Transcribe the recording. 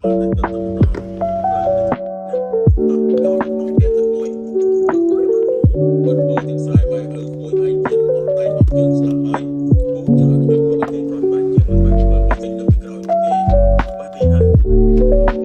គាត់ធ្វើទាំងស្រែម៉ែឪក្មួយឯងទៀតអស់ដៃអស់ជើងស្លាប់ហើយពូចង់ឲ្យខ្ញុំលក់ឲ្យគេគ្រាន់បើជាមិនបានធ្វើឲ្យចេញទៅពីក្រោយទេបាទទីហើយ។